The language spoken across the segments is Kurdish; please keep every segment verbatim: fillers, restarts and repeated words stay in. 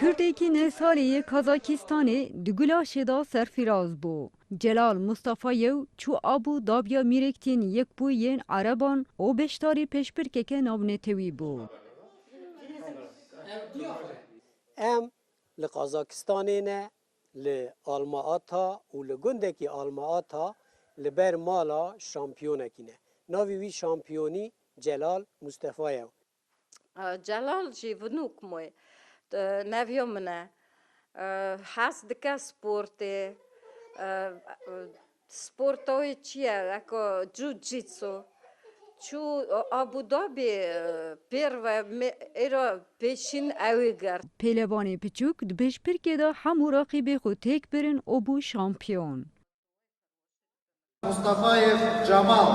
Kurdekî neh salî yê Kazakistanê di gulaşê de serfiraz bû. Celal Mustafayev çû Abu Dabiya mîrektên Yekbûyên Ereban û beşdarî pêşbirkeke navnetewî bû. Em li Qazakistanê ne, li Almaata û li gundekî Almaata li ber mala şampiyonekî ne. Navê wî şampiyonî Celal Mustefayev. Celal jî vinûk moy. Neviyo min e. Hez dike sportê. Sporta wê çi ye? Eko jiu-jitsu. Çû Abu Dhabi pêr ve, êro pêşîn ew ê girt. Pêlevanê piçûk di pêşbirkê de hemû reqîbê xwe têk birin û bû şampiyon. Mustafayev Cemal.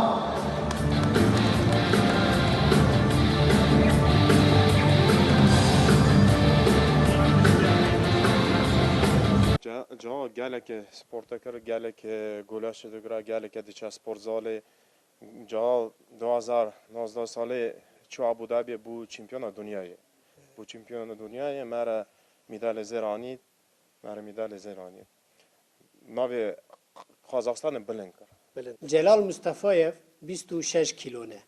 Ca gelek sportekir, gelek guleşê digire, gelek diçe sportzalê. Ca du hazar nozdeh salê çû Abu Dhabi bû çempiyona dinyayê. Bû çempiyona dinyayê, me re mîdalê zêr anî, me re mîdalê zêr anî. Navê Qazaxstanê bilind kir. Celal Mustafayev bîst û şeş kîlo ne.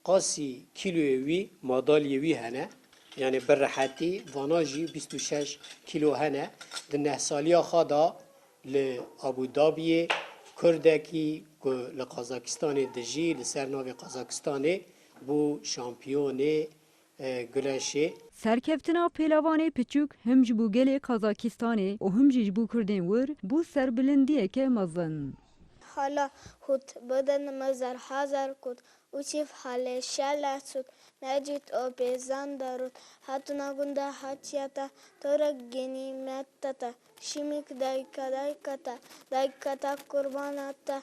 Qasî kîloyê wî madalyê wî hene. Yanî bi rehetî vana jî bîst û şeş kîlo hene. Di neh saliya xwe de li Abu Dhabiyê Kurdekî ku li Qazakistanê dijî, li ser navê Qazakistanê bû şampiyonê guleşê. Serkeftina pêlevanê piçûk him ji bo gelê Qazakistanê û him jî ji bo Kurdên wir bû serbilindiyeke mezin. Hala hut bidin mizir hazir kut û çiv halê şele sut, necît û pêzan derût, hatuna gunda hatiye te, torek genîmet te te, şimik dayka dayka te, dayka te qurbana te,